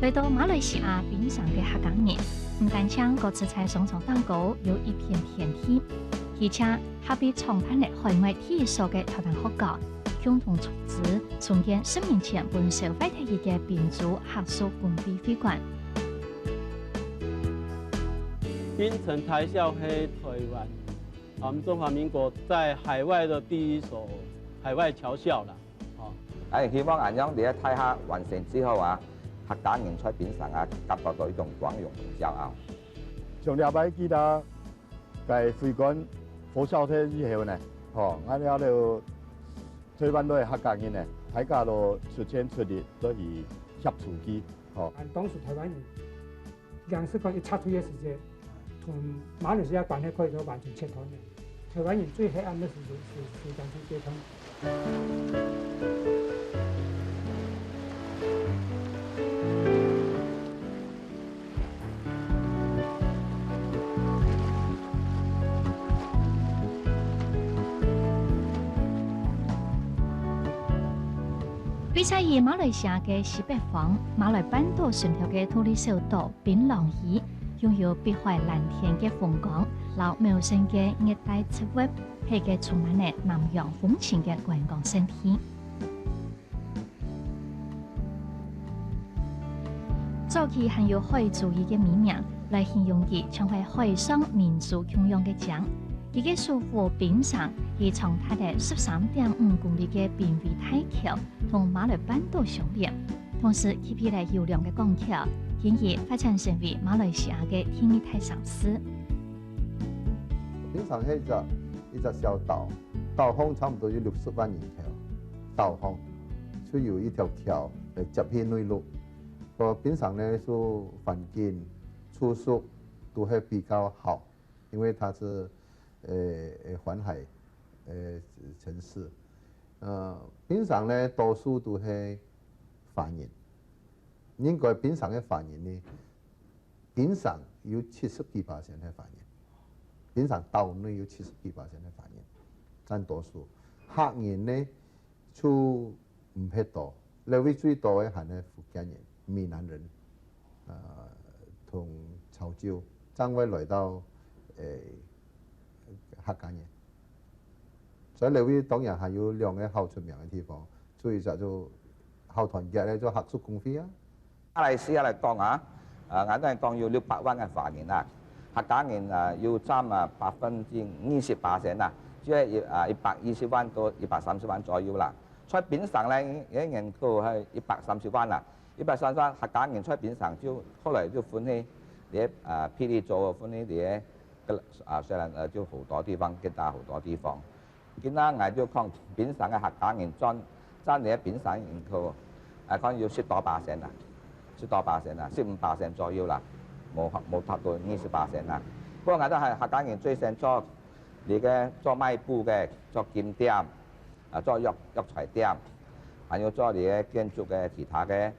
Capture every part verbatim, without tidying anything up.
來到馬來西亞檳城个客家人，毋單淨各自在商場頂高有一片天地，而且還被創辦了海外第一所个台灣學校，共同出資重建十年前分燒壞忒去个檳州客屬公會會館。檳城台校係台灣，我們中華民國在海外的第一所海外僑校啦。哦，哎，希望恁樣這個大廈完成之後啊，客家人在檳城啊，感覺到一種光榮同驕傲。像這擺記得，該會館火燒忒以後呢，吼，𠊎兜台灣來个客家人呢，大家都出錢出力，都去協助佢，吼。當時台灣人 講實講，一拆除个時節，同馬來西亞關係可以說完全切斷了。台灣人最黑暗的時節是，是，是當時解放。位在於馬來西亞个西北方，馬來半島脣頭个獨立小島 檳榔嶼，擁有碧海藍天个風光，摎茂盛个熱帶植物，係一個充滿了南洋風情个觀光勝地。早期還有海蜇仔个美名，來形容佢像係海上明珠共樣个靚。佢个首府檳城，係長達了十三點五公里个檳威大橋，同馬來半島相連。 同時，佢起了優良个港口，因而發展成為馬來西亞个第二大城市。檳城係一隻，一隻小島，島項差毋多有六十萬人口，島項就有一條橋來接去內陸。呃，檳城呢，就環境、住宿都會比較好，因為它是，呃，呃，環海，呃，城市。呃，檳城呢，多數都係華人。 應該檳城个華人呢，檳城有七十幾巴仙係華人，檳城島內有七十幾巴仙係華人，佔多數。客人呢，就毋係多，這位最多个還係福建人、閩南人，呃，同潮州，正會來到，呃，客家人。所以這位當然還有兩個好出名个地方，所以就，就好團結个，就客屬公會啊。 馬來西亞來講啊，啊，𠊎等講有六百萬个華人啊，客家人啊，有佔啊百分之二十巴仙啊，就係一，啊，一百二十萬到一百三十萬左右啦。在檳城呢，个人口係一百三十萬啦，一百三十萬客家人在檳城就後來就分去，這，啊，霹靂州分去這，啊，雖然，呃，就好多地方，吉打好多地方。 今下𠊎就講，檳城个客家人佔，佔這檳城人口，𠊎看有十多巴仙啦，十多巴仙啦，十五巴仙左右啦，無，無達到二十巴仙啦。不過𠊎兜客，客家人最先做，這個做賣布个，做金店，啊，做藥，藥材店，還有做這個建築个其他个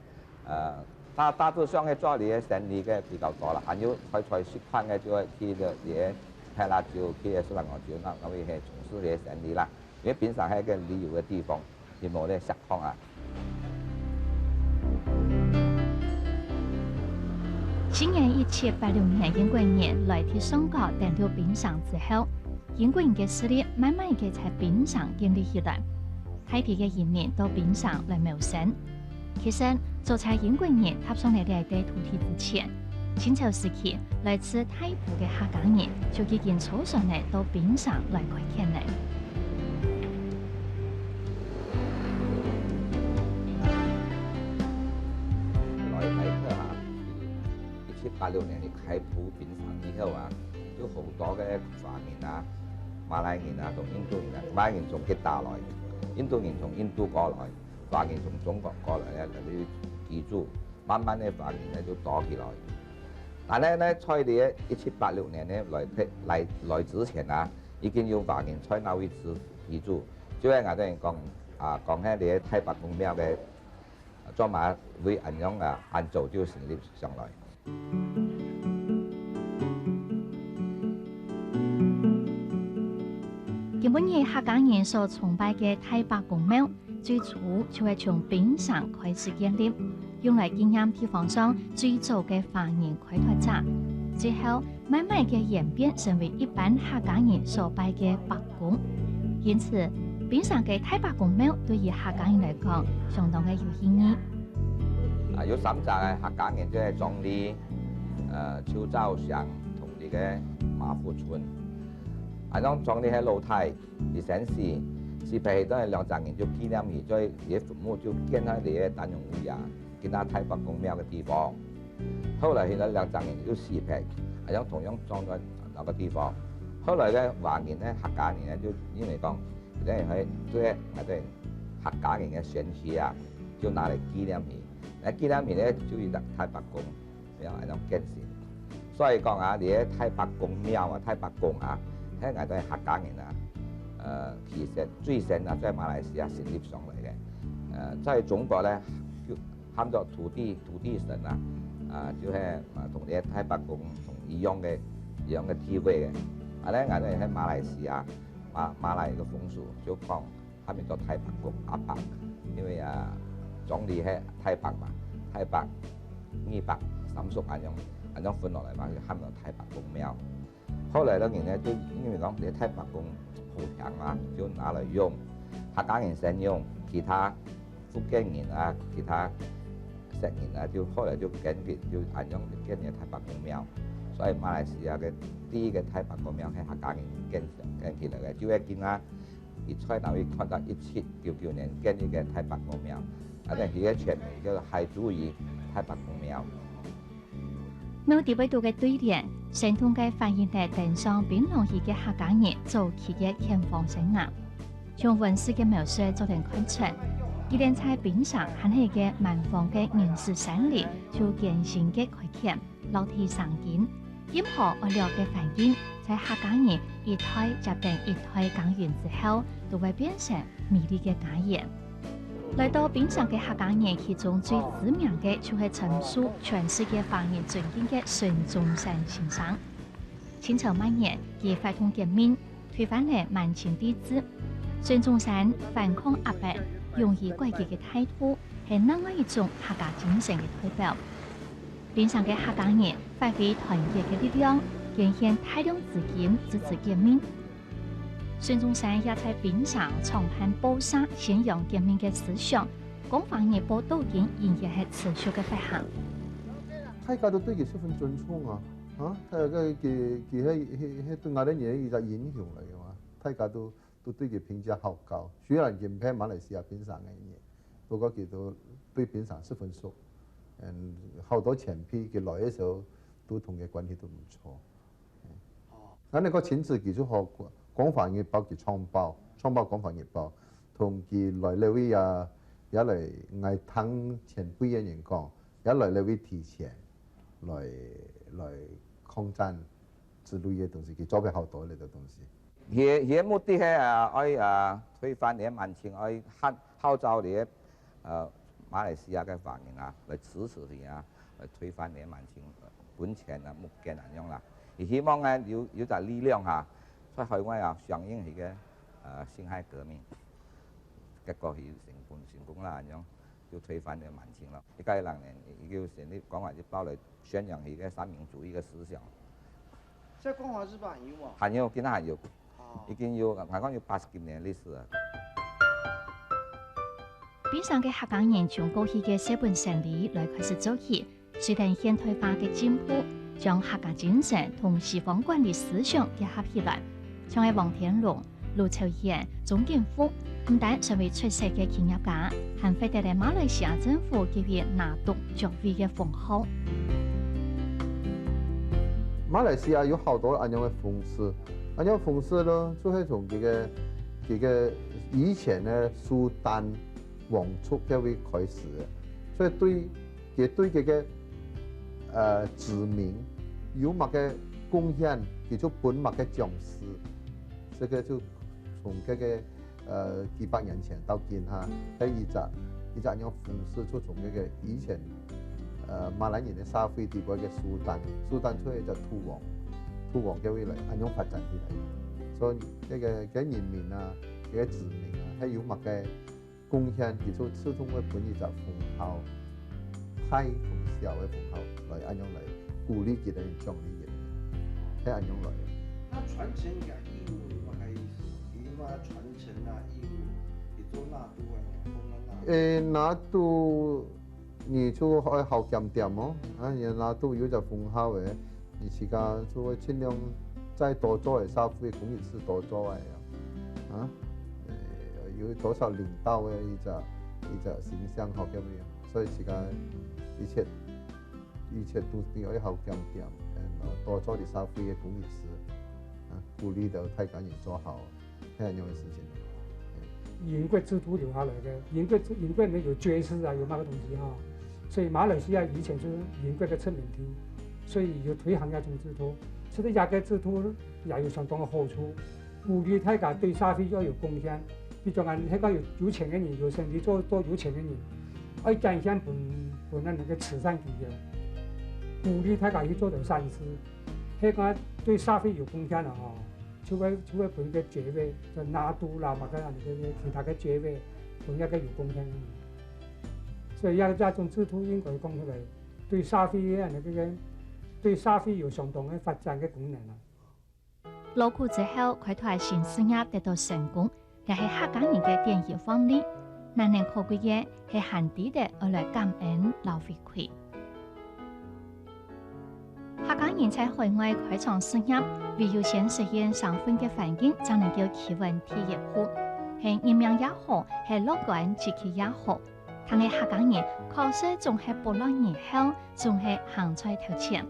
呃，大，大致上係做這個生理个比較多啦，還有開菜食飯个就會去這個，這個大辣椒，去這個雪蘭莪州，該，該位係從事這個生理啦。因為檳城係一個旅遊个地方，佢無這石礦啊。西元一七八六年，英國人來自上角登陸檳城之後， 英國人个勢力慢慢个在檳城建立起來，大批个移民到檳城來謀生。其實，早在英國人踏上來這塊土地之前，清朝時期，來自大埔个客家人就已經坐船仔到檳城來開墾了。來，來，來，哈。 一七八六年佢開埠檳城以後啊，有好多个華人啊、馬來人啊同印度人啊，馬來人從吉打來，印度人從印度過來，華人從中國過來啊，在這裡居住，慢慢个華人呢就多起來。但係呢，在這一七八六年呢來，來，來之前啊，已經有華人在那位居，居住，就係𠊎兜人講啊，講該個大伯公廟个 做麼會恁樣啊，恁早就成立上來。今晡日客家人所崇拜个大伯公廟，最初就係從檳城開始建立。用來紀念地方上最早个華人開拓者。之後，慢慢个演變成為一般客家人所拜个伯公。因此，檳城个大伯公廟對於客家人來講，相當个有意義。啊，有三隻个客家人，就係張利、呃，邱兆祥同這個馬福春。啊，張，張利係老弟，佢先死，死忒去，當然兩隻人就紀念佢，所以佢个墳墓就建在這個丹榮路啊。 今下大伯公廟个地方。後來現在兩隻人就死忒，啊，樣同樣葬在那個地方。後來个華人呢，客家人呢，就因為講，佢等係對𠊎等客家人个先世啊，就拿來紀念佢。來紀念佢呢，就以大伯公廟恁樣建成。所以講啊，這個大伯公廟啊，大伯公啊，係𠊎等客家人啊，呃，起先最先啊，在馬來西亞成立上來个。呃，在中國呢，就 喊做土地，土地神啊，啊，就係，啊，同這大伯公同一樣个，一樣个地位个。啊，呢，𠊎等係馬來西亞，馬，馬來个風俗，就講喊佢做大伯公阿伯，因為啊，張利係大伯嘛，大伯、二伯、三叔恁樣，恁樣分落來嘛，就喊做大伯公廟。 後來个人呢，就因為講這大伯公好聽嘛，就拿來用。客家人先用，其他福建人啊，其他客人啊，就後來就跟佢，就恁樣就建這大伯公廟。所以馬來西亞个第一個大伯公廟係客家人建，建起來个，就係今下你在哪位看到一七九九年建立个大伯公廟，啊，該佢个全名叫做海珠嶼大伯公廟。 廟裡背肚个對聯，生動个反映了登上檳榔嶼个客家人早期个巔峰生涯。從文字个描述做得看出，既然在檳城還係一個蠻荒个原始山林，就艱辛个開墾、落地生根，任何惡劣个環境，在客家人一代接等一代耕耘之後，都會變成美麗个家園。 來到檳城个客家人，其中最知名个就係深受全世界華人尊敬个孫中山先生。清朝末年，佢發動革命，推翻了滿清帝制。孫中山反抗壓迫、勇於改革个態度，係另外一種客家精神个代表。檳城个客家人發揮團結个力量，捐獻大量資金支持革命。 孫中山也在檳城創辦報社，宣揚革命个思想，《光華日報》到今仍然係持續个發行。大家都對佢十分尊重啊，啊，佢，佢，佢，佢係，係，係對𠊎等人一隻英雄來个嘛，大家都，都對佢評價好高。雖然佢毋係馬來西亞檳城个人，不過佢都對檳城十分熟。嗯，好多前輩佢來个時候，都同佢關係都毋錯。 哦。恁呢个親自佢就好，《光華日報》佢創辦，創辦《光華日報》，同佢來這位啊，也來𠊎聽前輩个人講，也來這位提前來，來抗戰之類个東西，佢做過好多這个東西。佢，佢个目的係啊，愛啊，推翻這滿清，愛號，號召這个，呃，馬來西亞个華人啊，來支持佢啊，來推翻這滿清，呃，本錢啊，物件恁樣啦。佢希望呢，有，有隻力量哈，在海外啊，響應佢个，呃，辛亥革命。結果佢成功，成功啦，恁樣就推翻這滿清咯。一九一六年，佢就成立《光華日報》來宣揚佢个三民主義个思想。在《光華日報》還有無？還有，今下還有，哦。已經有，𠊎講有八十幾年歷史啊。檳城个客家人從過去个細本生理來開始做起， 隨等現代化个進步，將客家精神同西方管理思想結合起來，像係王天龍、盧秋燕、鍾景福，毋單成為出色个企業家，還獲得了馬來西亞政府給予拿督爵位个封號。馬來西亞有好多恁樣个風勢，恁樣風勢呢，就係從這個，這個以前个蘇丹王族該位開始个，所以對 佢對這個，呃，子民有麼个貢獻，佢就分麼个獎賞。這個就從這個，呃，幾百年前到今哈，該一隻，一隻恁樣風勢就從這個以前，呃，馬來人个社會底背个蘇丹，蘇丹就係一隻土王，土王該位來，恁樣發展起來。所以這個，該人民啊，這個子民啊，還有麼个 貢獻，佢就自動會分一隻封號。大同小个分校來恁樣來鼓勵佢等、獎勵佢等，係恁樣來个。那傳承个義務係麼个意思？佢嘛傳承啊，義務，佢做納督啊，講緊納督。誒，納督你就愛好檢點哦，啊，你納督有隻分校个，你自家就會盡量再多做个社會公益事多做个啊，啊，誒，有多少領導个一隻一隻形象好檢點，所以自家一切一切都你愛好檢點，嗯，多做啲社會个公益事，啊，鼓勵到大家人做好，係恁樣个事情。英國制度留下來个，英國英國呢有爵士啊，有麼个東西哈，所以馬來西亞以前就係英國个殖民地，所以有推行這種制度。其實這個制度也有相當个好處，鼓勵大家對社會要有貢獻。比如講啊，該個有有錢个人，有生意做做有錢个人，愛捐獻分分恁樣个慈善機構，鼓勵大家去做點善事，該個對社會有貢獻个吼。 就會就會分个職位，就納督啦，麼个恁樣个其他个職位，分該個有貢獻个人。所以這這種制度應該講出來，對社會个恁樣个對社會有相當个發展个功能啊。勞苦之後開拓新事業得到成功，這係客家人个典型範例。難能可貴个係還知得愛來感恩摎回饋。 客家人在海外開創事業，唯有先適應生份个環境，正能夠企穩第一步。係認命也好，係樂觀積極也好，但係客家人確實總係不落人後，總係行在頭前。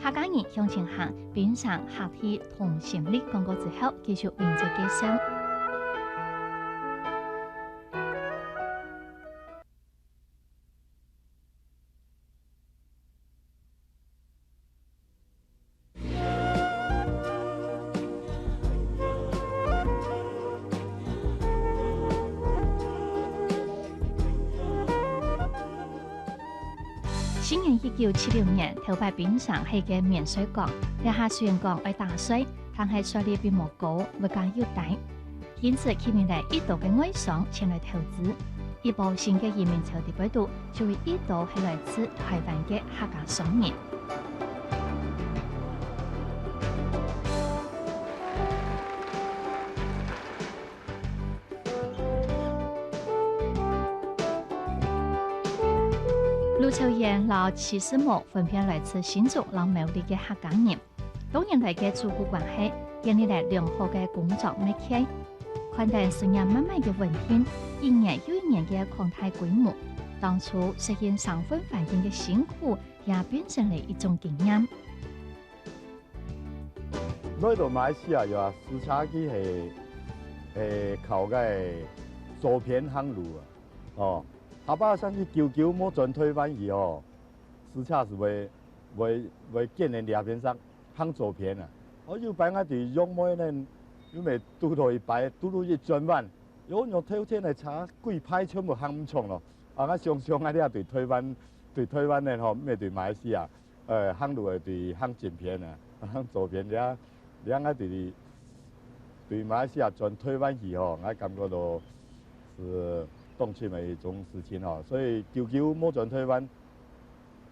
客家人向前行，檳城客體同心力廣告之後，繼續迎接介紹。 西元一九七六年，頭擺檳城係一個免稅港，這下雖然講愛打稅，但係稅率並無高，物價又低。 因此，吸引了一兜个外商前來投資。一波新个移民潮底背肚，就有一兜係來自台灣个客家商人。盧秋燕摎徐世木分別來自新竹摎苗栗个客家人。 多年來个主顧關係，建立了良好个工作默契。看等事業慢慢个穩定，一年又一年个擴大規模，當初適應生份環境个辛苦，也變成了一種經驗。來到馬來西亞以後啊，駛車佢係，係靠該左片行路啊，哦，下把上去久久無轉台灣去哦，駛車係會，會，會見人這片上 行左片啊。哦，有擺𠊎對楊梅呢，又乜堵到一擺，堵到一轉彎，喲，用頭前个車，歸排全部行毋著咯。啊，𠊎想想啊，這對台灣，對台灣呢吼，乜對馬來西亞，呃，行路个對行正片啊，行左片這，這𠊎對，對馬來西亞轉台灣去吼，𠊎感覺到係當深个一種事情吼。所以久久無轉台灣，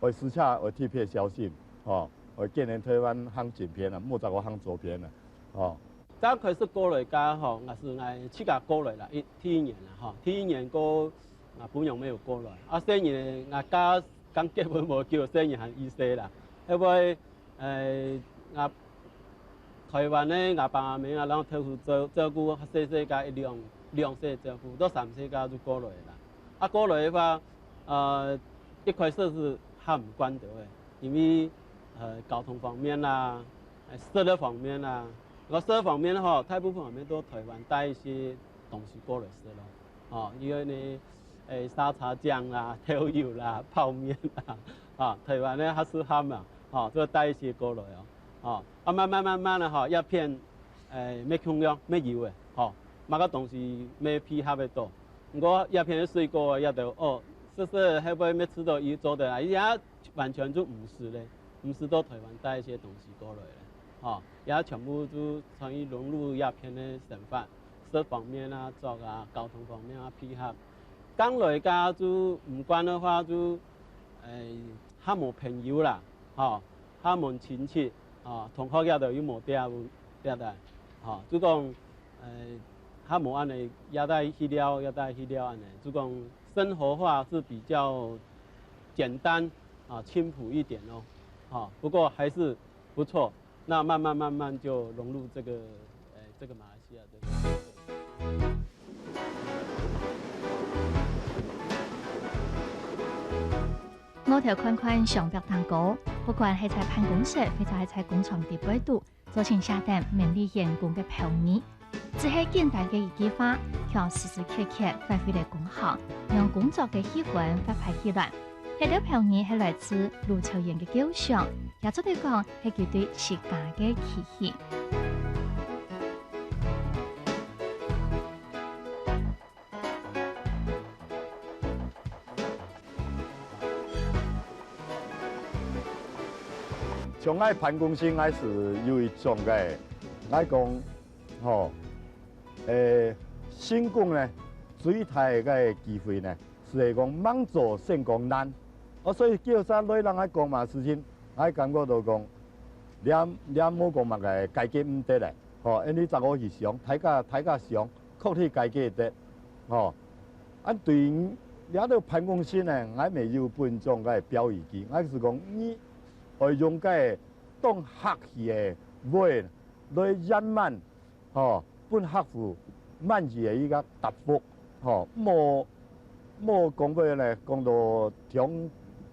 愛駛車愛特別小心，吼，愛見人台灣行正片啊，莫再過行左片啊，吼。剛開始過來个吼，𠊎係𠊎自家過來啦，一，第一年啦，吼，第一年過，啊，餔娘乜有過來，啊，細人𠊎剛，剛結婚無久，細人還一歲啦，後尾，呃，𠊎 台灣个𠊎爸阿姆啊，然後頭手照，照顧細細个一兩，兩歲照顧，到三歲个就過來啦。啊，過來个話，呃，一開始係較毋慣到个，因為，呃，交通方面啦，呃，食个方面啦，然後食个方面吼，大部分方面都台灣帶一些東西過來食咯。 哦，因為呢，誒，沙茶醬啦、豆油啦、泡麵啦，啊，台灣呢較食鹹啊，哦，就帶一些過來哦，哦，啊，慢慢慢慢个吼，這片，誒，乜共樣，乜有个，吼，麼个東西乜配合得到。毋過這片个水果也都，哦，食食後尾乜食到佢做得啊，也完全就毋使咧，毋使到台灣帶一些東西過來咧，吼，也全部就參與融入這片个生活。 食方面啊、著啊、交通方面啊配合。剛來个就毋慣个話就，誒，較無朋友啦，吼，較無親戚，吼，同學也都又無在乎，對不對？吼，就講，誒，較無恁樣，也帶去尞，也帶去尞恁樣，就講生活化是比較簡單啊，清樸一點哦，吼，不過還是不錯。那慢慢慢慢就融入這個，誒，這個馬來西亞的社會。 外頭看看相壁頂高，不管係在辦公室，或者係在工廠裡背肚，做成寫等勉勵員工个標語。只係簡單个一句話，卻時時刻刻發揮了功效，讓工作个氣氛活潑起來。這兜標語係來自盧秋燕个構想，也做得講係佢對自家个期許。 像𠊎辦公室，𠊎係有一種个，𠊎講，吼，誒，成功呢，最大个機會呢，係講吂做先講難。哦，所以叫啥來人愛講麼事情，𠊎感覺到講，這，這無講麼个解決毋得咧，吼，恁樣再過去想，大家，大家想， 確實解決得，吼。啊，對這兜辦公室呢，𠊎乜有分種个標語句，𠊎係講你愛用个當客氣个話來圓滿，吼，分客戶滿意个一個答覆，吼，莫 莫講話呢，講到傷，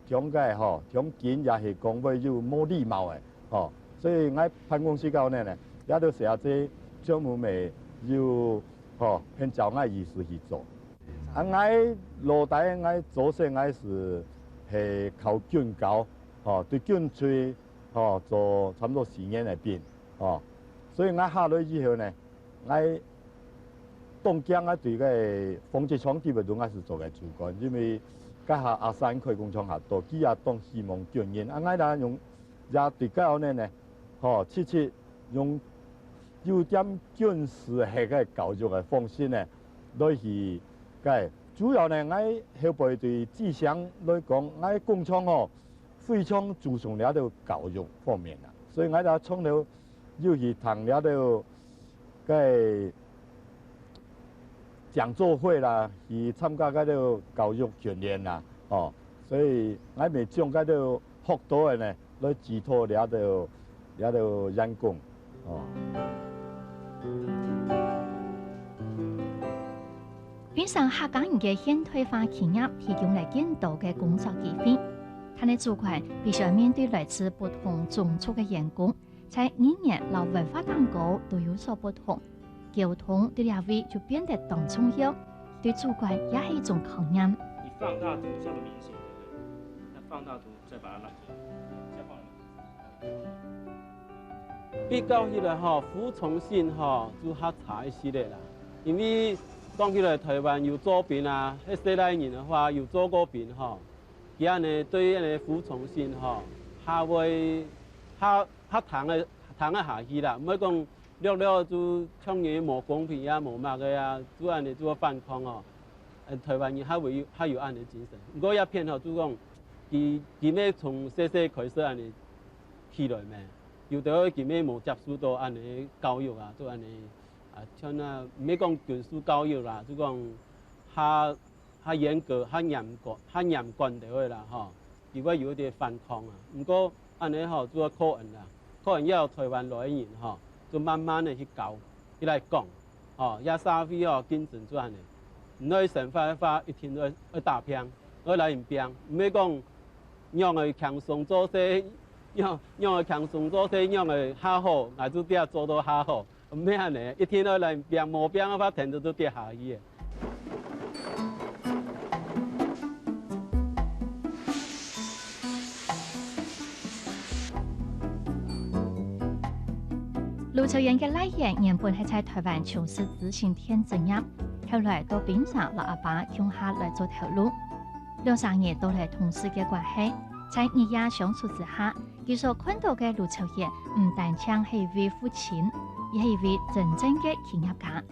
傷个吼，傷緊也係講話又無禮貌个吼。所以𠊎辦公室个呢，這兜細阿姐全部乜有吼，很照𠊎意思去做。啊，𠊎老弟，𠊎做事𠊎係，係考軍校，吼，對軍隊，吼，做差不多四年个兵，吼。所以𠊎下來以後呢， 𠊎當驚𠊎對該紡織廠底背肚𠊎係做个主管，因為該下阿三開工廠較多，佢也當希望軍人。啊，𠊎也用也對該下呢呢，吼，直接用有點軍事个該教育个方式呢，來去該。主要呢，𠊎後背對志向來講，𠊎工廠吼，非常注重這兜教育方面啊，所以𠊎也從頭 有去聽這兜个講座會啦，去參加該兜教育訓練啦，吼。所以𠊎乜將該兜學到个呢，來寄託這兜，這兜員工，吼。分散客家人个現代化企業提供了更多个工作機會，但係主管必須要面對來自不同種族个員工， 在語言摎文化頂高都有所不同，溝通在這位就變得當重要，對主管也係一種考驗。你放大圖這個明顯，對不對？那放大圖再把它拉近，再放。比較起來吼，服從性吼，就較差一息仔啦。因為講起來，台灣有做兵啊，該細倈人个話，有做過兵吼，佢恁樣對於恁樣服從性吼，較會，較 較聽得，聽得下去啦，毋會講略略就像人無公平啊，無麼个啊，就恁樣就會反抗哦。呃，台灣人較會有，較有恁樣精神。毋過也偏好就講，佢，佢乜從細細開始恁樣起來咩，有兜佢乜無接受到恁樣教育啊，就恁樣啊，像啊，毋係講軍事教育啦，就講較 較嚴格、較嚴格、較嚴管个話啦，吼，佢會有一點反抗啊。毋過恁樣吼，就要靠恩啦，靠恩也有台灣來个人吼，就慢慢个去教，去來講，吼，這社會吼，競爭就恁樣，你愛生活个話，一定愛，愛打拚，愛來人拚，毋係講仰會輕鬆做事，仰，仰會輕鬆做事，仰會較好，𠊎就在做到較好。 毋係恁樣，一定愛來拚，無拚个話，天都都跌下去个。盧秋燕个倈仔原本係在台灣從事資訊電子業，後來到檳城摎阿爸共下來做頭路。兩儕人都係同事个關係，在日夜相處之下， 佢所看到个盧秋燕毋單淨係一位父親，也係一位真正个企業家。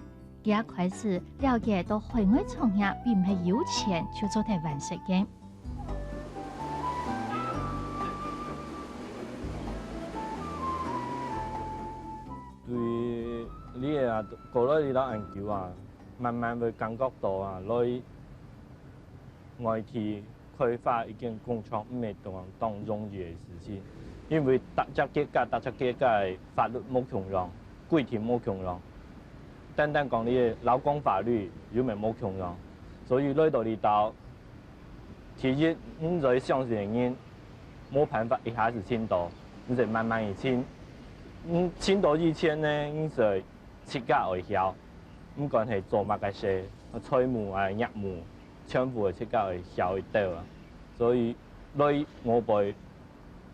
佢也開始了解到海外創業並毋係有錢就做得完成个。過來這兜恁久啊，慢慢會感覺到啊，來外地開發一間工廠毋係當當容易个事情，因為逐隻國家、逐隻國家个法律無共樣，規定無共樣。單單講你个勞工法律又乜無共樣，所以來到這兜，第一，你愛相信个人，無辦法一下子尋到，你愛慢慢去尋。你尋到以前呢，你愛自家愛曉，毋管係做麼个事，財務啊、業務，全部愛自家愛曉一兜啊。所以來外背，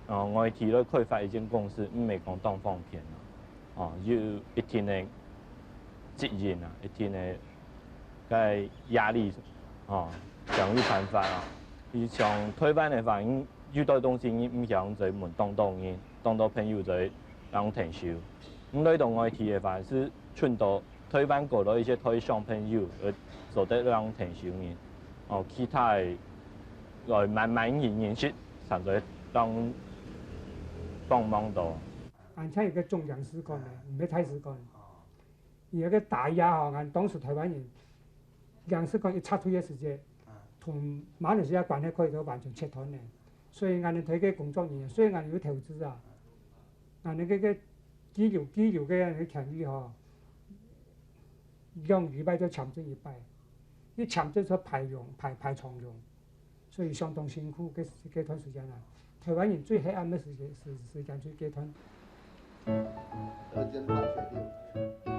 呃，外地來開發一間公司，毋係講當方便啊。哦，有一定个責任啊，一定个个壓力，哦，想有辦法啊。你像台灣个話，你有兜東西你毋曉，你就問當多人，當多朋友就會幫你𢯭手。你來到外地个話，係尋到台灣過來一些台商朋友，呃，做得幫你𢯭手人。哦，其他个愛慢慢認認識，正做得幫幫忙到。 恁樣有个中央使館呢，毋係大使館。有个打壓吼，𠊎當時台灣人，央視館一撤退个時節，同馬來西亞關係可以講完全切斷呢。所以𠊎等台个工作人員，雖然𠊎等有投資啊，𠊎等个个居留居留个个權利吼，兩禮拜就簽證一擺，一簽證就排用排排長龍。 所以相當辛苦个个段時間啊。台灣人最黑暗个時間時時間就係該段。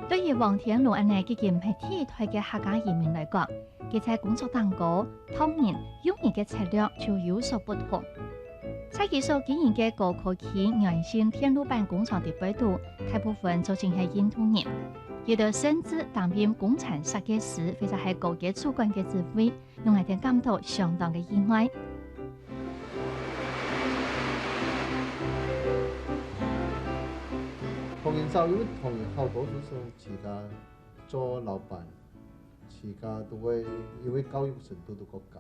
對於王天祿恁呢已經係第一代个客家移民來講，佢在工作當中，當然用人个策略就有所不同。在佢所經營个高科技軟性電路板工廠裡背肚，大部分就正係印度人。有兜甚至擔任工程設計師或者係高級主管个職位， 讓𠊎兜感到相當个意外。唐人少，因為唐人好多都係自家做老闆，自家都會因為教育程度都較高，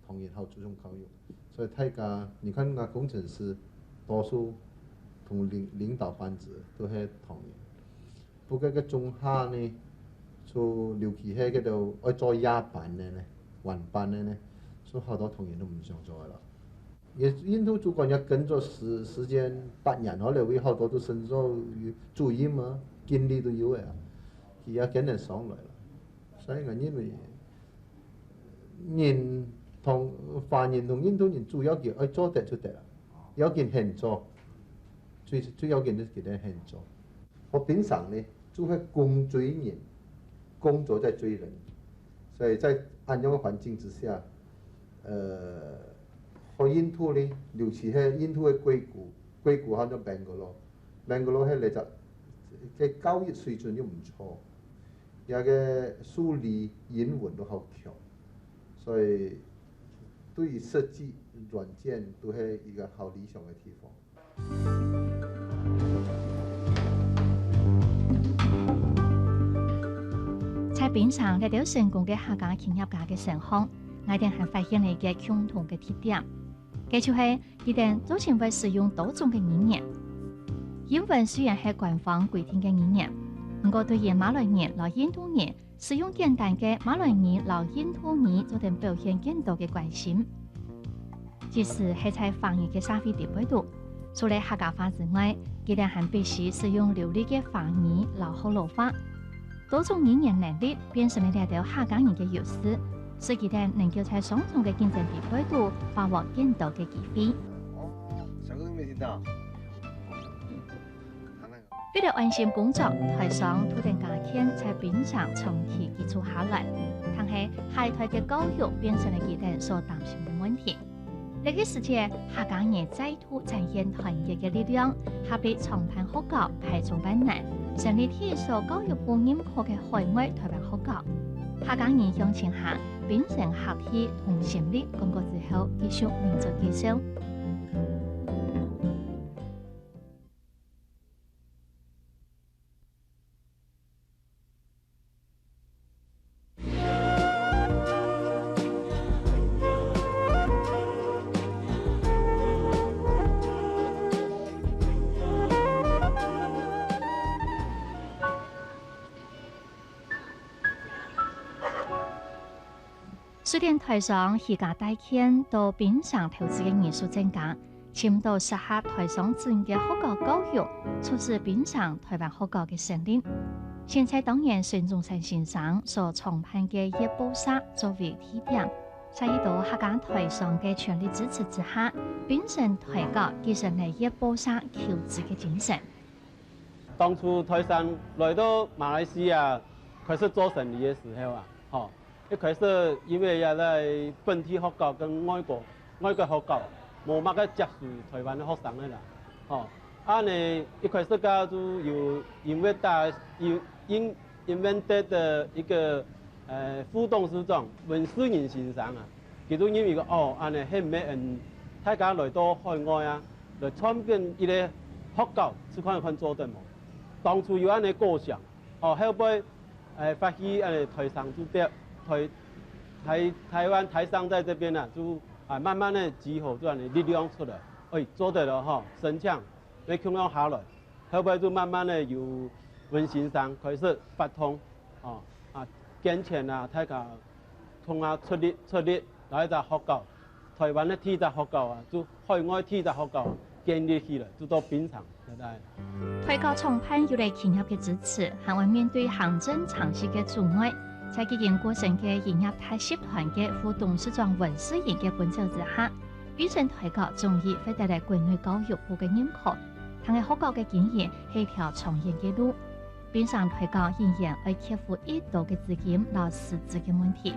唐人好注重教育，所以大家你看𠊎工程師多數同領領導班子都係唐人。 不過个中下呢，就尤其係該兜愛做夜班个呢、晚班个呢，就好多唐人都毋想做个了。也印度主管也跟著時時間八年，後來有好多都升做主任啊、經理都有个啊，佢也跟得上來了。所以𠊎認為，人同華人同印度人主要佢愛做得就得了，要緊肯做，最最要緊就係佢等肯做。 學檳城呢，就係工作人，工作在追人。所以在恁樣个環境之下，呃，學印度呢，尤其係印度个硅谷，硅谷喊做 Bangalore，Bangalore 係來隻个教育水準又毋錯，這个數理、英文都好強，所以對於設計、軟件都係一個好理想个地方。 在檳城這兜成功个客家企業家个身項，𠊎兜還發現了一個共同个特點，該就係佢兜都盡會使用多種个語言。英文雖然係官方規定个語言，毋過對於馬來人摎印度人 使用簡單个馬來語摎印度語做得表現更多个關心。即使係在華語个社會裡背肚，除了客家話之外，佢兜還必須使用流利个華語摎學老話。多種語言能力變成了這兜客家人个優勢，使佢兜能夠在雙重个競爭裡背肚把握更多个機會。哦，小哥都沒聽到。 為了安心工作，台商渡等家眷在檳城長期居住下來，但係下一代个教育變成了佢兜所擔心个問題。這個時節，客家人再度展現團結个力量，合力創辦學校排除萬難，成立第一所教育部認可个海外台灣學校。客家人鄉親下，檳城合氣同心力廣告之後，繼續民族繼承。瑞典台商徐家大權到檳城投資个人數增加，尋到適合台商子女个學校教育，促使檳城台灣學校个成立。先在當年孫中山先生所創辦个閱報社作為起點，在一到客家台商个全力支持之下，檳城台教繼承了閱報社求知个精神。當初台商來到馬來西亞開始做生理个時候啊，吼，一開始因為也在本地學校跟外國外國學校無麼个接受台灣个學生个啦，吼，恁呢一開始个就有因為大因因 invented 的一個呃副董事長溫世仁先生啊，佢就認為講哦，恁呢係毋係嗯大家來到海外啊，來創辦一個學校，試看看做得無？當初有恁呢構想，哦，後背誒發起誒台商就在台台台灣台商在這邊啊，就啊慢慢的集合出來力量出來，誒做得了吼，申請，要共樣下來，後背就慢慢的由溫先生開始發動。 哦，啊捐錢啊，大家共下出力出力，來一隻學校，台灣个第一隻學校啊，就海外第一隻學校建立起來，就到檳城，對不對？台教創辦有了企業个支持，還會面對行政程序个阻礙。在已經過身个漁業大集團个副董事長溫世仁个奔走之下，檳城台教終於獲得了國內教育部个認可，但係學校个經營係一條長遠个路。 檳城台教仍然愛克服已多个資金摎師資个問題。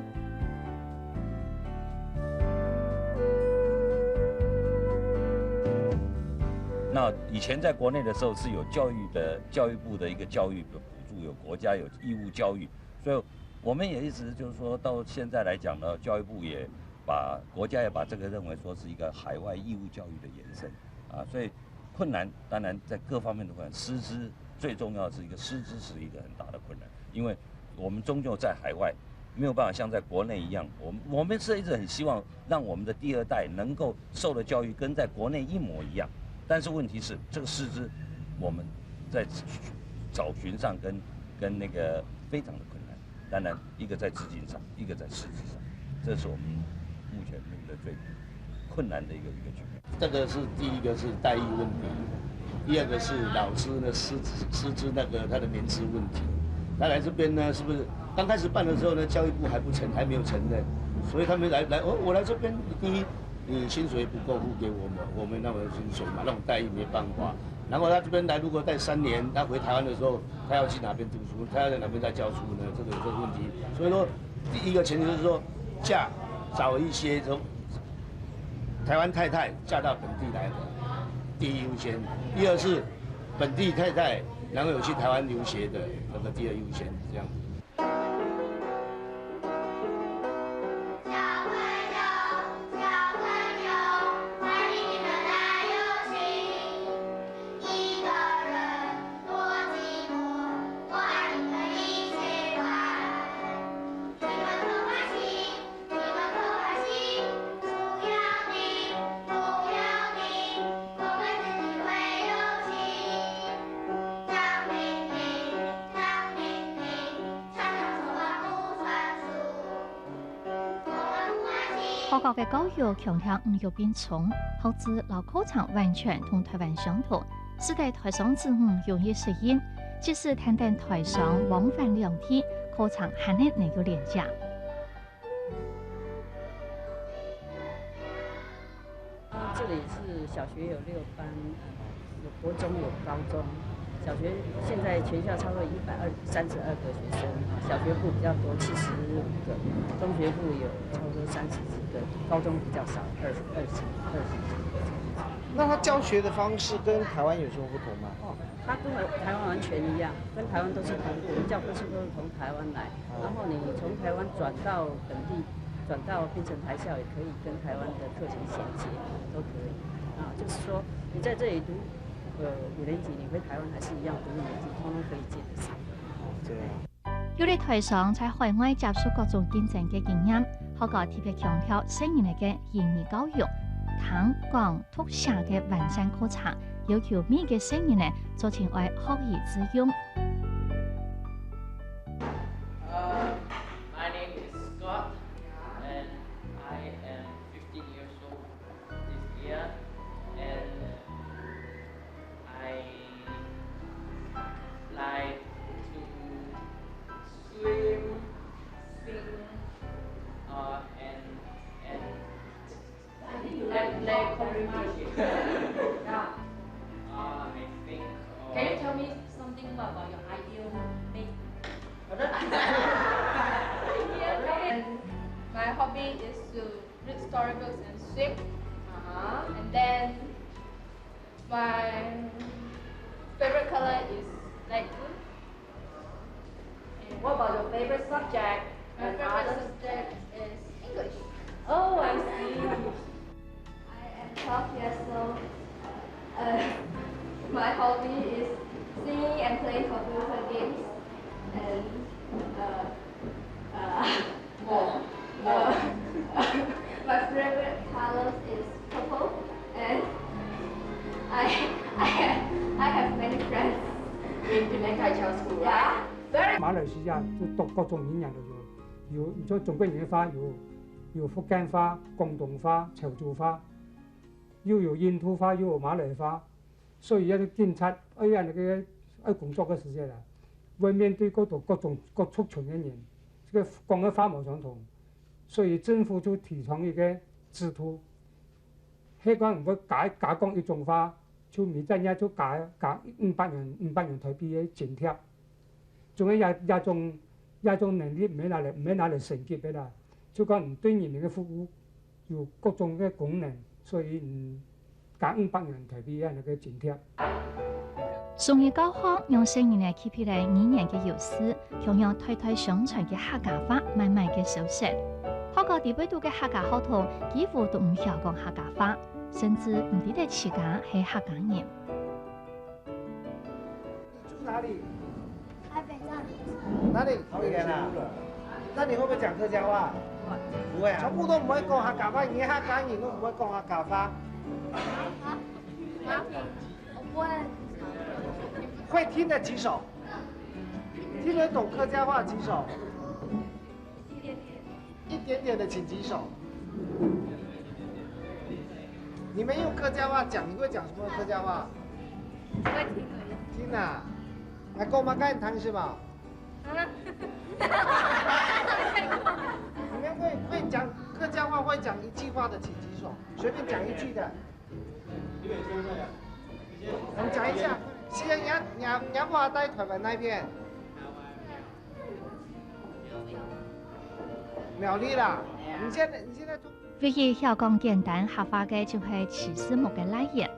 那以前在國內的時候是有教育的，教育部的一個教育的補助，有國家有義務教育，所以我們也一直就是說到現在來講呢，教育部也把國家也把這個認為說是一個海外義務教育的延伸啊，所以 困難當然在各方面的困難，師資最重要的是一個師資是一個很大的困難，因為我們終究在海外，沒有辦法像在國內一樣，我們我們是一直很希望讓我們的第二代能夠受的教育跟在國內一模一樣，但是問題是這個師資我們在找尋上跟跟那個非常的困難。 當然，一個在資金上，一個在實質上，這是我們目前面對最困難的一個一個局面。這個是第一個是待遇問題，第二個是老師的師資師資那個他的年資問題。他來這邊呢，是不是剛開始辦的時候呢，教育部還不承還沒有承認，所以他們來來哦，我來這邊第一。 你薪水不夠付給我們，我們那麼薪水嘛，那種待遇沒辦法。然後他這邊來，如果待三年，他回台灣的時候，他要去哪邊讀書？他要在哪邊再教書呢？這個這個問題。所以說，第一個前提就是說，嫁找一些從台灣太太嫁到本地來的，第一優先。第二是本地太太能夠有去台灣留學的，那個第二優先這樣子。 學校个教育強調五育並重，學制摎課程完全同台灣相同，使得台商子女容易適應，即使單單台商往返兩地，課程還係能夠連接。 这里是小学有六班，有国中有高中，小学现在全校超过一百二三十二个学生，小学部比较多，七十五个，中学部有差不多三十几个，高中比较少，二二十二十几个这样子。那他教学的方式跟台湾有什么不同吗？哦，它跟台湾完全一样，跟台湾都是同步，教科书都是从台湾来。 然后你从台湾转到本地，转到变成台校，也可以跟台湾的课程衔接，都可以。啊，就是说你在这里读呃五年级，你回台湾还是一样读五年级，通通可以接得上。这样。有了台商在海外接受各種競爭个經驗，學校特別強調細人仔个英語教育，聽講讀寫个完善課程，要求每個細人仔做成愛學以致用。 Uh, my name is Scott, and storybooks and swim. Uh-huh. And then my favorite color is light blue. And what about your favorite subject? My favorite subject is English. Oh, I see. I am twelve years old. Uh, my hobby is singing and playing computer games. And uh, uh, uh, my favorite colors is purple. And I, I, have, I have many friends. In Penang Khai Chau School, yeah. Very 馬來西亞就讀各種語言都有，有，你說中國人的話有，有福建話、廣東話、潮州話，又有印度話，又有馬來話。 所以這個警察愛恁樣个愛工作个時節啊，會面對各種各種各族群个人，這個講个話無相同，所以政府就提倡一個制度，係講毋會加加講一種話，就每隻月就加加五百元五百元台幣个津貼。 總係這這種這種能力毋係拿來毋係拿來升級个啦，就講對人民个服務有各種个功能，所以嗯加五百元台幣恁樣个津貼。雙語教學讓細人仔建立了語言个優勢，共樣代代相傳个客家話慢慢个消失。學校裡背肚个客家學童幾乎都毋曉講客家話，甚至毋知得自家係客家人。 住哪裡？台北站。哪裡？桃園啊？那你會不會講客家話？不會啊。全部都不會講客家話，你連客家人都不會講客家話。啊？我不會。我不會。會聽得幾首？聽得懂客家話幾首？ 一點點的請舉手。你們用客家話講，你會講什麼客家話？我會聽而已。聽啊，來講嘛，跟你談是吧？啊？你們會會講客家話，會講一句話的請舉手，隨便講一句的。我們講一下，現在你要你要你要不要在台灣那邊？ 苗栗啦，你現在你現在唯一曉講簡單客話个就係徐思木个倈仔，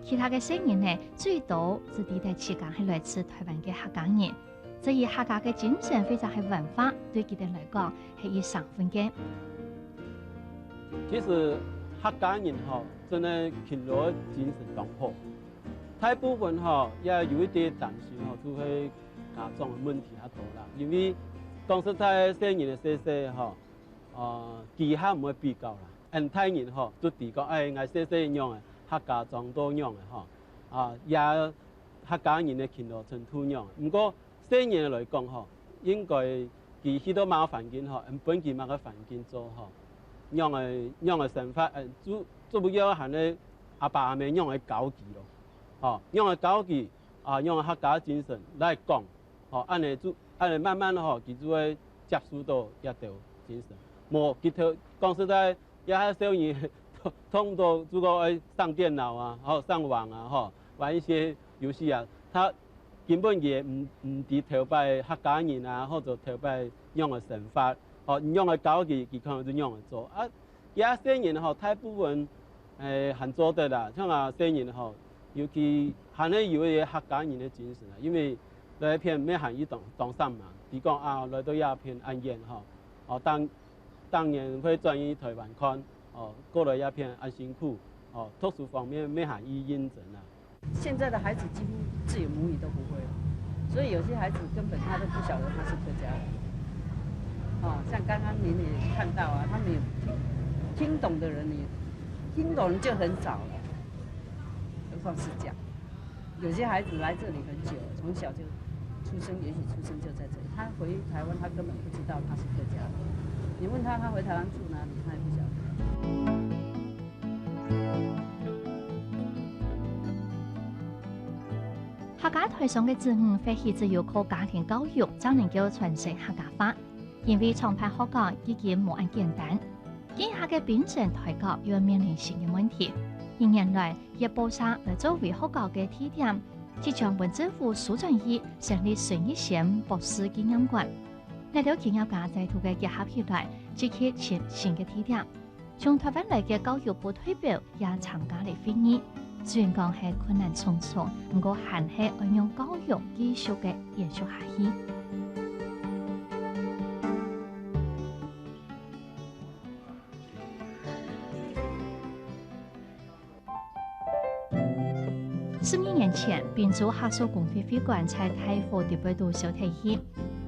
其他个細人仔最多只知得自家係來自台灣个客家人，所以客家个精神或者係文化對佢等來講係一生份个。其實客家人吼，真个勤勞个精神當好，大部分吼也有一點擔心吼，就係 家長个問題較多啦。因為講實在，細人仔細細吼，呃，佢較毋會比較啦。𫣆大人吼，都知講，哎，𠊎細細仰仔，客家長到仰仔吼，啊，也客家人个勤勞程度仰仔。毋過細人仔來講吼，應該佢去到麼个環境吼，𫣆分佢麼个環境做吼，仰仔仰仔生活，嗯，主主要還係阿爸阿姆仰仔教佢咯，吼，仰仔教佢， 啊，用客家精神來講，吼，恁呢就恁呢慢慢吼，佢就會接受到這兜精神。無，佢頭講實在，這下少年動動就講愛上電腦啊，吼，上網啊，吼，玩一些遊戲啊，他根本也毋毋知頭擺客家人啊，或者頭擺仰仔生活，吼，你仰仔教佢，佢可能就仰仔做啊。 佢啊細人吼，大部分，誒，還做得啦。像啊細人吼，尤其還係有一個客家人个精神啊，因為來這片乜還一當當散嘛。佢講啊，來到這片恁遠吼，哦，當當然會轉去台灣看，哦，過來這片恁辛苦，哦，讀書方面乜還去認真啊。 現在的孩子幾乎自己母語都不會了，所以有些孩子根本他都不曉得他是客家人。哦，像剛剛您也看到啊，他們也聽聽懂的人也聽懂人就很少了，何況是講。有些孩子來這裡很久了，從小就出生，也許出生就在這裡，他回台灣他根本不知道他是客家人。你問他他回台灣住哪裡，他也不曉得。 客家台商个子女或許只有靠家庭教育，正能夠傳承客家話。因為創辦學校已經無恁簡單，今下个檳城台校又面臨新个問題。一年來，月報社來作為學校个地點，即將分政府收轉去成立孫逸仙博士紀念館。這兜企業家再度个結合起來，積極尋新个地點。從臺灣來个教育部代表也參加了會議。雖然講係困難重重，毋過還係愛讓教育繼續个延續下去。 十二年前，賓州客屬公會會館在大火底背肚燒忒去。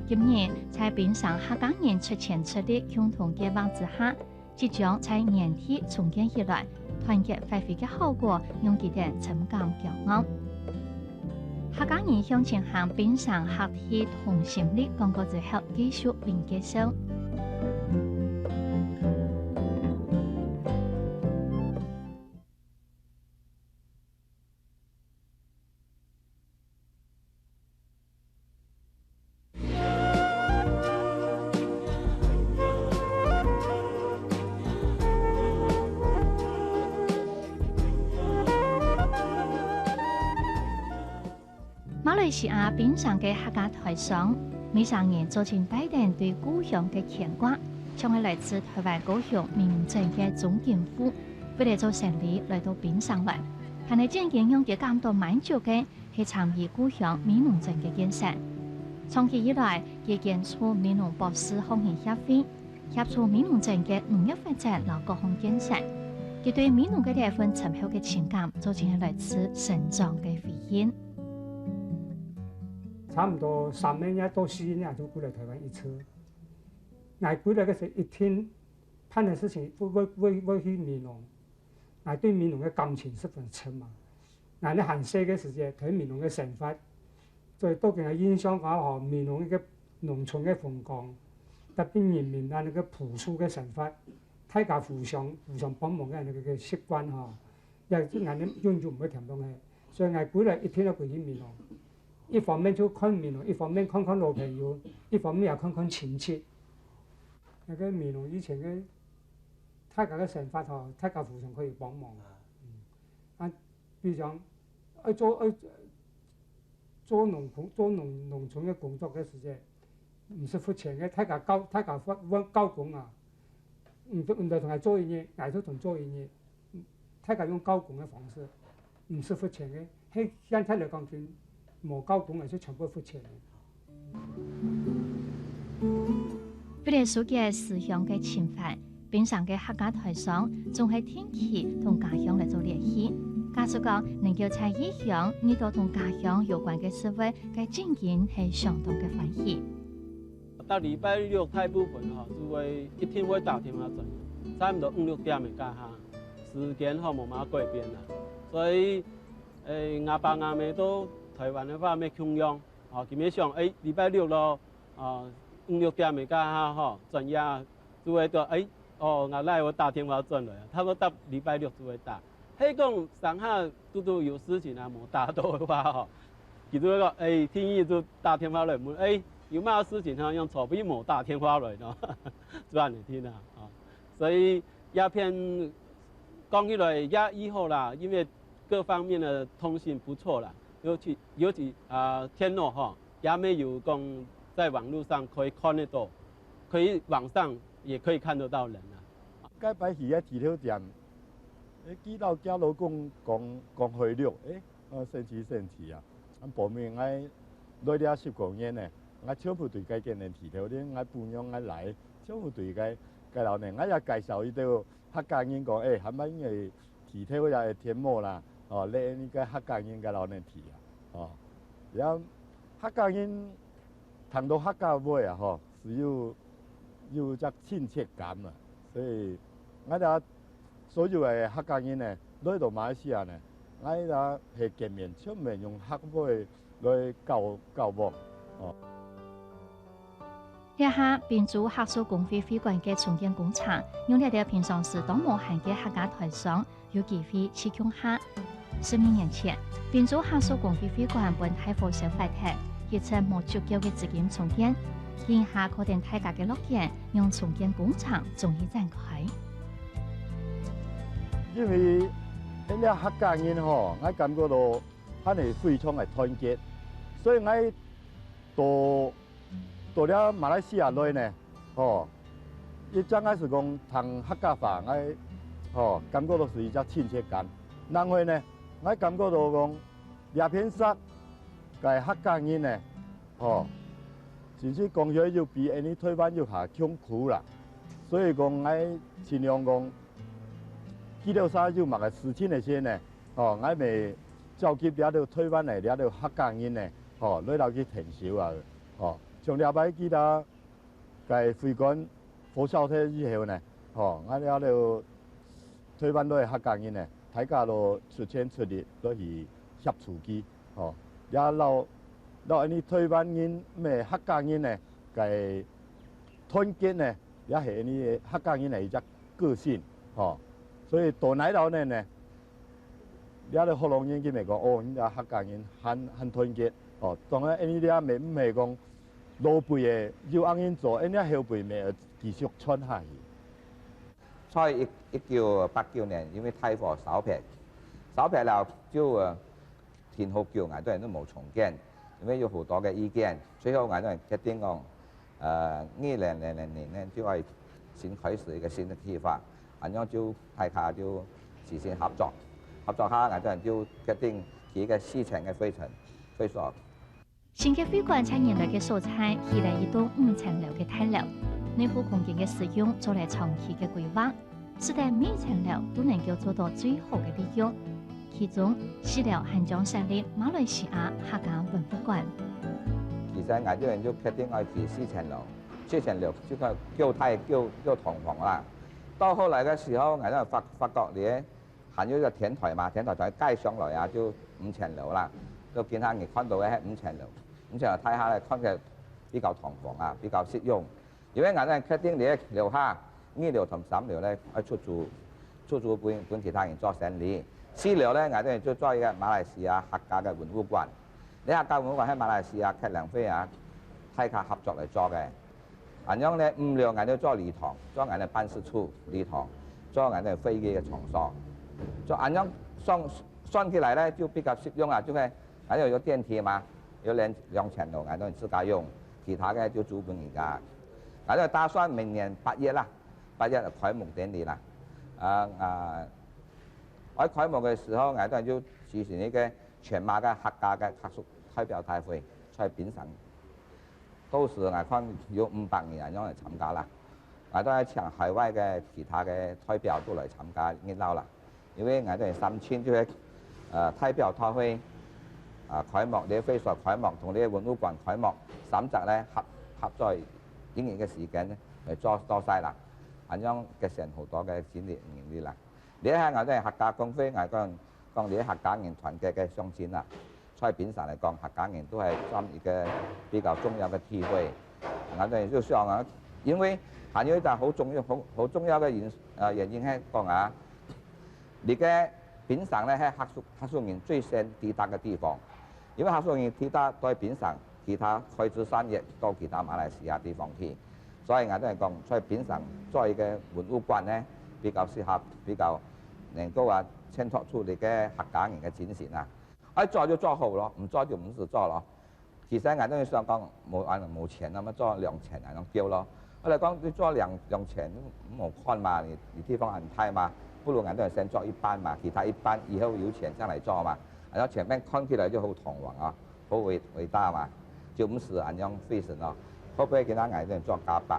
今日，在檳城客家人出錢出力共同計畫之下，即將在原地重建起來，團結發揮个效果，讓佢等深感驕傲。客家人向前行檳城客體同心力廣告之後，繼續領介紹。 馬來西亞檳城个客家台商，每儕人做陣帶等對故鄉个牽掛，像係來自台灣高雄美濃鎮个鍾景富，為了做生理來到檳城來，但係正經讓佢感到滿足个 係參與故鄉美濃鎮个建設。長期以來，佢捐助美濃博士學人協會，協助美濃鎮个農業發展摎各項建設。佢對美濃个這份深厚个情感，做陣係來自成長个回應。差毋多三年也到四年就歸來臺灣一次。𠊎歸來个時一定辦个事情會，會，會，會去美濃。 𠊎對美濃个感情十分深啊。𠊎呢還細个時節，在美濃个生活，所以到今个印象講吼，美濃一個農村个風光，特別人民啊，那個樸素个生活，大家互相，互相幫忙个那個，个習慣吼，也係𠊎呢永遠毋會添放个。所以𠊎歸來一定愛歸去美濃。一方面就看美濃，一方面看看老朋友，一方面也看看親戚。那個美濃以前个 大家个生活吼，大家互相可以幫忙。嗯，啊，比如講，愛做，愛做農工，做農，農村个工作个時節，毋使付錢个，大家交，大家分，分交工啊，毋，毋得同佢做一日，𠊎就同做一日，大家用交工个方式。 毋使付錢个，係現在來講，就無交工个，就全部付錢个。為了疏解思鄉个情懷，檳城个客家台商總係定期同家鄉來做聯繫。假使講能夠在異鄉遇到同家鄉有關个事物，該正經係相當个歡喜。 逐禮拜六大部分吼，就會，一定會打電話轉，差毋多五六點个該下，時間吼無麼改變啦。所以，欸，吾爸吾姆到臺灣个話乜共樣，吼，佢乜想，欸，禮拜六咯，啊，五六點个該下吼，轉夜就會到，欸，哦，吾倈仔打電話轉來啊，差毋多逐禮拜六就會打。 係講上下堵堵有事情啊，無打到个話吼，佢就會講，欸，天一就打電話來問，欸，有麼个事情吼，仰做毋好打電話來呢？就恁樣定啊，吼。所以這片講起來也已好啦，因為各方面的通信不錯啦，尤其，尤其，啊，電腦吼，也乜有講在網路上可以看得到，可以網上也可以看得到人啊。 該擺去个豬頭店，欸，佢摎厥老公講，講海陸，欸，呃，生趣生趣啊。啊，報名𠊎來這十過年呢，𠊎全部對該間个豬頭店，𠊎餔娘𠊎倈，全部對該，該摎呢，𠊎也介紹一兜客家人講，欸，還蠻个豬頭也係天母啦，哦，來該客家人該摎呢豬啊，哦，也客家人談到客家話啊，吼， 係有，有隻親切感啊。所以，𠊎兜所有个客家人呢，來到馬來西亞呢，𠊎兜係見面，全面用客話來交，交往，哦。這下，檳州客屬公會會館个重建工程，用這兜平常時當無閒个客家台商， 有機會去共下。十二年前，檳州客屬公會會館分大火燒壞忒，一直無足夠个資金重建。這下靠等大家个樂見，讓重建工程終於展開。因為𠊎兜客家人吼，𠊎感覺到還係非常个團結，所以𠊎到，到這馬來西亞來呢，吼，一隻𠊎係講聽客家話，𠊎吼感覺到係一隻親切感。另外呢，𠊎感覺到講這片石个客家人呢，吼，甚至講起來有比𠊎俚臺灣有較窮苦啦。所以講𠊎盡量講，佢兜儕有麼个事情个時呢，吼，𠊎乜召集這兜臺灣个這兜客家人呢，吼，來摎佢𢯭手啊，吼，像這擺佢兜 个會館火燒忒以後呢，吼，𠊎這兜臺灣來个客家人呢，大家都出錢出力來去協助佢，吼，也摎摎𠊎俚臺灣人乜客家人呢个團結呢，也係𠊎俚客家人个一隻個性，吼。所以到哪位呢， 這兜學老人佢乜講，哦，你兜客家人還還團結，哦，當然𠊎俚這乜毋係講老輩个有恁樣做，𠊎俚後輩乜愛繼續傳下去。在一一九八九年，因為大火燒忒，燒忒了就呃停好久，𠊎兜人都無重建，因為有好多个意見，最後𠊎兜人決定講， 呃，二零零零年呢，就愛新開始一個新的計劃，恁樣就大家就齊心合作，合作下，𠊎兜人就決定起一個四層个會館，會所。新个會館在原來个所在起了一棟五層樓个大樓，內部空間个使用做了長期个規劃。 使得每一層樓都能夠做到最好个利用。其中，四樓還將設立馬來西亞客家文物館。其實𠊎兜人就決定愛起四層樓，四層樓就叫叫大叫叫堂皇啦。到後來个時候，𠊎兜發發覺咧，還有一個天台嘛，天台再蓋上來啊，就五層樓啦。就今下你看到个係五層樓，五層樓大下來看起來比較堂皇啊，比較實用。 因為𠊎兜決定這樓下二樓同三樓呢，愛出租，出租分分其他人做生理。四樓呢，𠊎兜就做一個馬來西亞客家个文物館。這客家文物館係馬來西亞客人會啊，大家合作來做个。恁樣呢，五樓𠊎兜做禮堂，做𠊎兜辦事處禮堂，做𠊎兜會議个場所。做恁樣算算起來呢，就比較實用啊，就係𠊎兜有電梯嘛，有兩兩層樓，𠊎兜自家用，其他个就租分人家。 𠊎兜打算明年八月啦，八月就開幕典禮啦。啊啊，愛開幕个時候，𠊎兜就舉行一個全馬个客家个客屬代表大會，在檳城。到時𠊎看有五百人恁樣來參加啦。𠊎兜還請海外个其他个代表都來參加熱鬧啦。 因為𠊎兜三千就係呃代表大會啊開幕，這會所開幕同這文物館開幕三隻呢合合在一日个時間呢來做做晒啦，恁樣節省好多个精力人力啦。這下𠊎兜客家公會，𠊎講講這客家人團結个象徵啦。 在檳城來講，客家人都係佔一個比較重要个地位。𠊎兜就想啊，因為還有一個好重要、好好重要个因呃原因係講啊，這個檳城呢係客屬客屬人最先抵達个地方，因為客屬人抵達到檳城，其他開枝散葉到其他馬來西亞地方去，所以𠊎兜講在檳城做一個文物館呢，比較適合，比較能夠啊襯托出這個客家人个精神啊。 愛做就做好咯，毋做就毋使做咯。其實𠊎兜想講無恁無錢，那麼做兩層恁樣夠咯。後來講你做兩兩層無看嘛，你你地方恁大嘛，不如𠊎兜先做一半嘛，其他一半以後有錢正來做嘛。然後前面看起來就好堂皇啊，好偉偉大嘛，就毋使恁樣費神咯。後背今下𠊎兜做加白，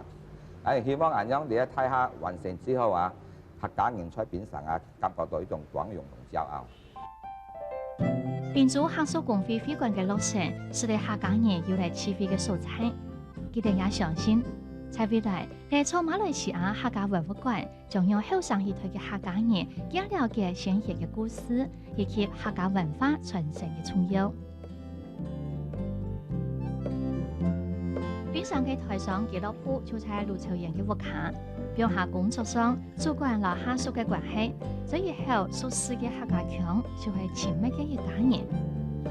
哎，希望恁樣這個大廈完成之後啊，客家人在檳城啊感覺到一種光榮同驕傲。 檳州客屬公會會館个落成，使得客家人有了聚會个所在。佢兜也相信，在未來，這座馬來西亞客家文物館將讓後生一代个客家人更了解先賢个故事以及客家文化傳承个重要。檳城个台商俱樂部就在盧秋燕个屋下，放下工作上 主管摎下屬个關係，在以後熟事个客家腔就係親密个一家人。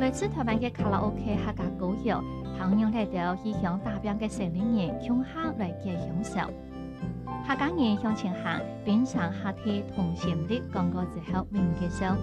來自台灣个卡拉OK客家歌謠，還有來到異鄉打拚个生理人共下來解鄉愁。客家人向前行，檳城客體同心力廣告之後，明介紹。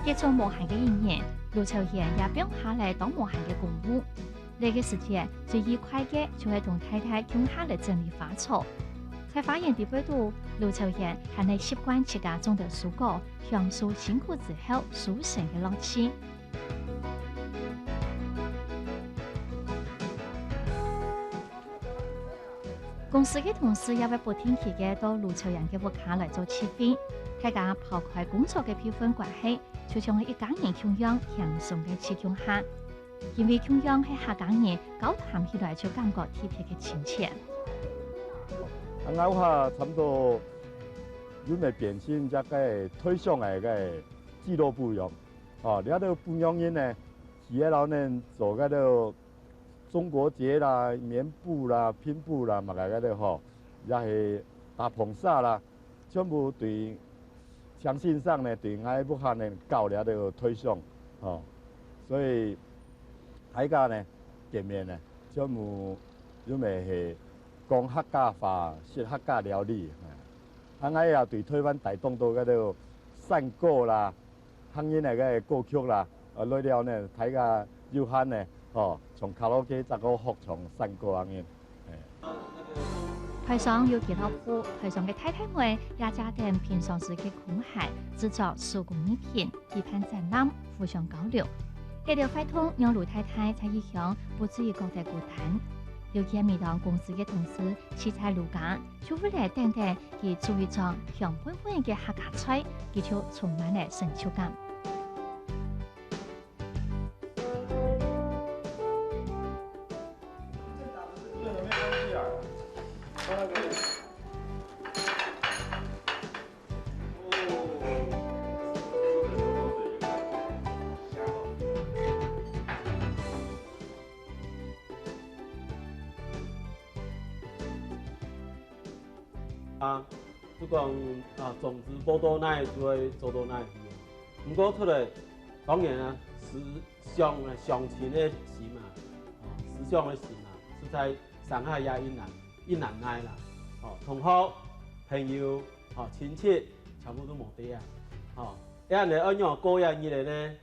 結束無閒个一年，盧朝賢也放下了當無閒个公務。這个時節，最愉快个就係同太太共下來整理花草。在花園裡背肚，盧朝賢還係習慣自家種兜蔬果，享受辛苦之後收成个樂趣。 公司个同事也會不定期个到盧朝賢个屋下來做聚會，大家拋開工作个輩分關係，就像一家人共樣輕鬆个聚共下。因為共樣係客家人，交談起來就感覺特別个親切。啊，𠊎屋下差不多有乜變成一個推銷个个俱樂部樣。哦，這兜摎人呢，佢个老人做个兜 中國結啦、棉布啦、拼布啦，麼个个兜吼，也係大硼紗啦，全部對，像先生呢，對𠊎屋下呢搞這兜推銷，吼。所以大家呢，見面呢，全部因為係講客家話，食客家料理。啊，𠊎也對臺灣帶動到个兜山歌啦， 客人个歌曲啦，呃，來了呢，大家有閒呢，吼，唱卡拉OK，再過學唱山歌恁樣。嘿。臺上有幾多戶，臺上个太太們也借等平常時个空閒，製作手工藝品，舉辦展覽，互相交流。這兜活動讓盧太太在異鄉不至於覺得孤單。尤其係每當公司个同事聚在盧家， 就會來等等佢煮一桌香噴噴个客家菜，佢就充滿了成就感。啊，就講，啊，種子播到哪就會做到哪去啊。毋過出來，當然啊，思想啊，鄉親个心啊，哦，思想个心啊，實在山下也一難，一難耐啦。哦，同學、朋友、哦，親戚，全部都無得啊。哦，恁樣愛仰過一日仔呢？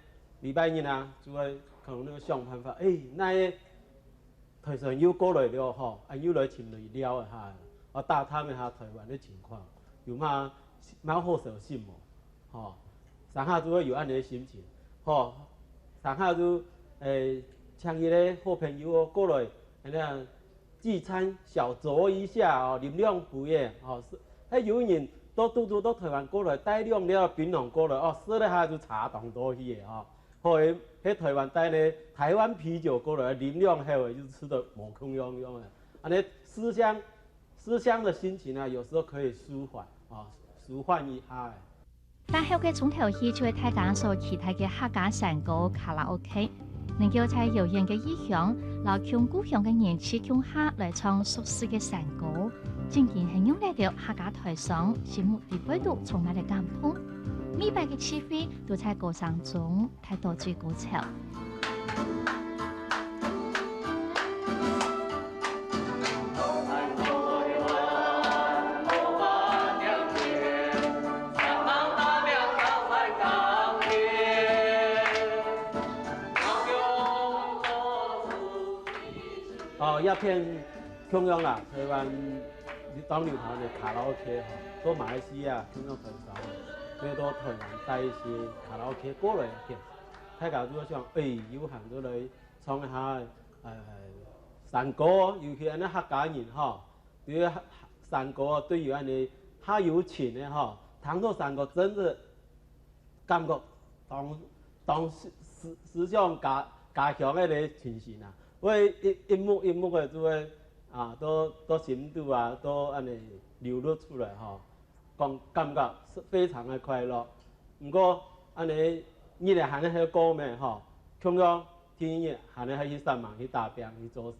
禮拜日啊，就會可能愛想辦法，誒，哪个 台商又過來了吼，啊，又來尋你尞一下，啊，打探一下臺灣个情況，有麼，麼好消息無？吼，成下就會有恁樣个心情，吼，成下就，誒，請一個好朋友哦，過來，恁樣聚餐小酌一下哦，啉兩杯誒，吼，係，係有人都拄拄到臺灣過來，帶兩條檳榔過來，哦，食了下就差當多去誒，吼。 好，係臺灣帶呢，臺灣啤酒過來，啉兩口，就食到無共樣樣了。恁樣思鄉，思鄉的心情啊，有時候可以舒緩啊，舒緩一下。打後个重頭戲就係大家所期待个客家山歌卡拉OK，能夠在遙遠个異鄉，摎共故鄉个人聚共下來唱熟識个山歌，正經係讓這兜客家台商心目裡背肚充滿了感動。每擺个聚會都在歌聲中 達到最高潮。哦，這片共樣啦，臺灣當流行个卡拉OK吼，到馬來西亞共樣分享，所以到臺灣帶一些卡拉OK過來个片。 大家就想，誒，有閒就來唱一下，呃，山歌，尤其恁樣客家人吼，對於山歌對於恁樣較有情个吼，聽到山歌真係感覺當，當思，思，思想家，家鄉个情形啊。會一，一幕一幕个就會，啊，到，到心肚啊，到恁樣流露出來吼。 講感覺係非常个快樂。毋過，恁樣日仔還係過咩吼，共樣第二日還係去煞猛去打拚去做事。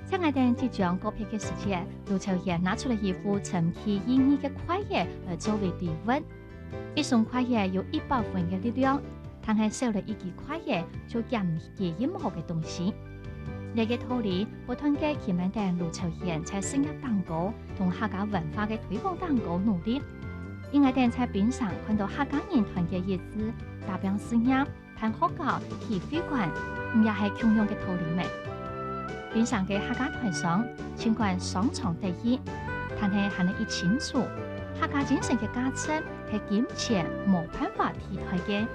在𠊎等即將告別个時節，盧朝賢拿出了一副沉甸甸个筷仔來作為禮物。一雙筷仔有一百分个力量， 但係少了一支筷仔，就撿毋起任何个東西。這个道理，不斷个吸引等盧朝賢在事業當高同客家文化个推廣當高努力。因為𠊎兜在檳城看到客家人團結一致，打拚事業，辦學校、起會館，毋也係共樣个道理咩？檳城个客家團商，儘管商場得意，但係還係愛清楚，客家精神个價值係金錢無辦法替代个。